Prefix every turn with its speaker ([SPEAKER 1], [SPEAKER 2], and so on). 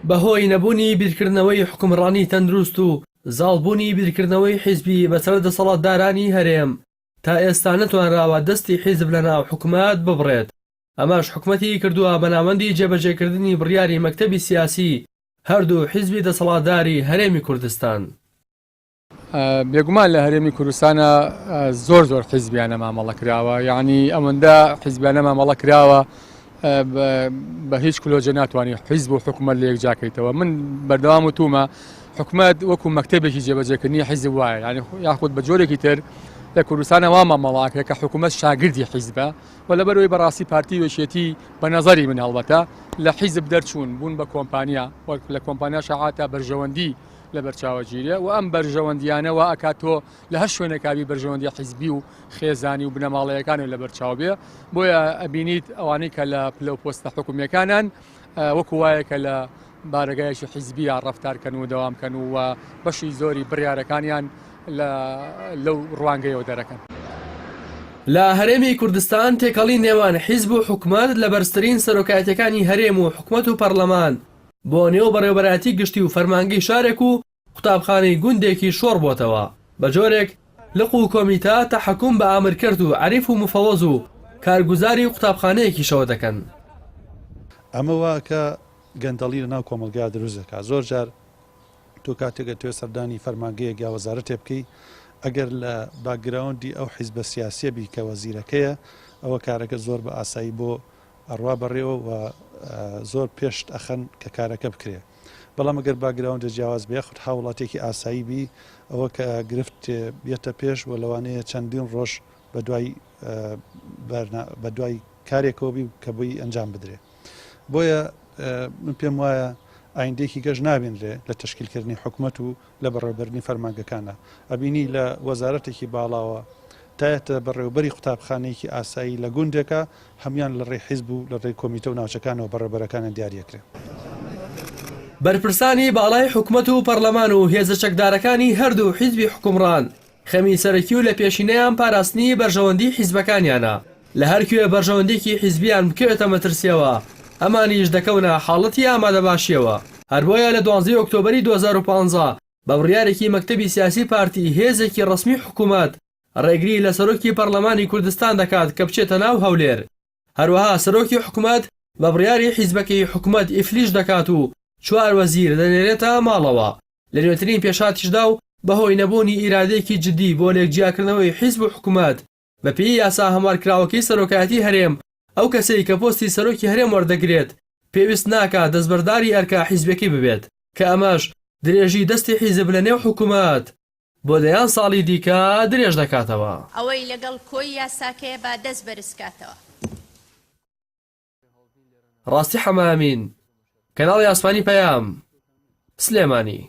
[SPEAKER 1] بەهۆی نەبوونی بیرکردنەوەی حوکمڕانی تەندروست و زاڵبوونی بیرکردنەوەی حیزبی بەسەر دەسەڵاتدارانی هەرێم، تا ئێستا نەتوانراوە دەستی حیزب لەناو حکومەت ببڕێت، ئەمەش حکومەتی کردووە بە ناوەندی جێبەجێکردنی بڕیاری مەکتەبی سیاسی هەردوو حیزبی دەسەڵاتداری هەرێمی کوردستان.
[SPEAKER 2] بێگومان لە هەرێمی کوردستانە زۆر زۆر حیزبیانە مامەڵە کراوە یعنی ئەوەندە حیزبیانە مامەڵە کراوە بە هیچ کلۆجە ناتوانانی حیزب و حکوومەت لە یەکجاکەیتەوە من بەردەوام و تومە حکومت وەکو مەکتتەبێکی جێبەجێکردنی حیزب وایە ینی یاخود بە جۆرێکی تر لە کوردستانە وا مامەڵاکرێ کە حکوومەت شاگردی حیزبە و لەبەرەوەی بەڕاستی پارتی وێشێتی بە نظری من هەڵبەتە لە حیزب دەرچوون بوون بە کۆمپانیا وەک لە کۆمپانیا شەعاتە بەرژەوەندی لەبەرچاوەگیرێ و ئەم بەرژەوەندیانە وا ئەکات تۆ لە هەر شوێنێکا بی بەرژەوەندی حیزبی و خێزانی و بنەماڵەیەکانت لەبەرچاو بێ بۆیە ئەبینیت ئەوانەی کە لە پلە و پۆستە حکومیەکانن وەکو وایە کە لە بارەگایەکی حیزبیە ڕەفتار کەن و دەوام کەن و بەشی زۆری بڕیارەکانیان لەو ڕوانگەیەوە دەرەکەن.
[SPEAKER 1] لە هەرێمی کوردستان تێکەڵی نێوان حیزب و حکومەت لە بەرزترین سەرۆکایەتیەکانی هەرێم و حکومەت و پەڕلەمان بۆ نێو بەڕێوەبەرایەتی گشتی و فەرمانگەی شارێک و قوتابخانەی گوندێکی شۆڕ بۆتەوە، بە جۆرێک لق و کۆمیتە تەحەکوم بە ئامرکەرت و عەریف و مفەوەز و کارگوزاری قوتابخانەیەکیشەوە دەکەن.
[SPEAKER 3] ئەمە وا ئەکا گەندەڵی لە ناو کۆمەڵگا دروست دەکا. زۆر جار تۆ کاتێک ئەتەوێ سەردانی فەرمانگەیەک یا وەزارەتێ بکەی ئەگەر لە باکگراوندی ئەو حیزبە سیاسیە بی کە وەزیرەکەیە ئەوە کارەکە زۆر بە ئاسایی بۆ ئەڕوا بەڕێوە و زۆر پێشت ئەخەن کە کارەکە بکرێ بەڵام ئەگەر باکگراوندە جیاواز بێ یاخود هاوڵاتیەکی ئاسایی بی ئەوە کە گرفت یەتە پێش و لەوانەیە چەندین ڕۆژ بەدوای بەدوای کارێکەوە بی کە بۆی ئەنجام بدرێ بۆیە من پێم وایە ئایندەیەکی گەش نابینرێ لە تەشکیلکردنی حکومەت و لە بەڕێوەبردنی فەرمانگەکانە ئەبینی لە وەزارەتێکی باڵاوە تایەتە بەڕێوەبەری قوتابخانەیەکی ئاسایی لە گوندێکا هەموان لە ڕێی حیزب و لە ڕێی کۆمیتە و ناوچەکانەوە بەڕێوەبەرەکانیان دیاریەکرێ.
[SPEAKER 1] بەرپرسانی باڵای حکومەت و پەڕلەمان و هێزە چەکدارەکانی هەردوو حیزبی حوکمڕان خەمی سەرەکی و لەپێشینەیان پاراستنی بەرژەوەندی حیزبەکانیانە، لە هەر کوێ بەرژەوەندیەکی حیزبیان بکەوێتە مەترسیەوە ئەمانیش دەکەونە حاڵەتی ئامادەباشیەوە، هەر بۆیە لە دوانزەی ئۆکتۆبەری 2015 بە بڕیارێکی مەکتەبی سیاسی پارتی هێزێکی ڕەسمی حکومەت ڕێگری لە سەرۆکی پەڕلەمانی کوردستان دەکات کە بچێتە ناو هەولێر، هەروەها سەرۆکی حکومەت بە بڕیاری حیزبەکەی حکومەت ئیفلیج دەکات و چوار وەزیر دەنێرێتە ماڵەوە. لە نوێترین پێشهاتیشدا و بەهۆی نەبوونی ئیرادەیەکی جدی بۆ لێکجیاکردنەوەی حیزب و حکومەت، بەپێی یاسا هەموارکراوەکەی سەرۆکایەتی هەرێم، ئەو کەسەی کە پۆستی سەرۆکی هەرێم وەردەگرێت، پێویست ناکات دەستبەرداری ئەرکە حیزبیەکەی ببێت، کە ئەمەش درێژی دەستی حیزب لەنێو حکومەت بۆ دەیان ساڵی دیکە درێژ دەکاتەوە.
[SPEAKER 4] ئەوەی لەگەڵ کۆی یاساکەیە با دەست بەرزکاتەوە.
[SPEAKER 1] ڕاستی حەمەئەمین، کەناڵی ئاسمانی پەیام، سلێمانی.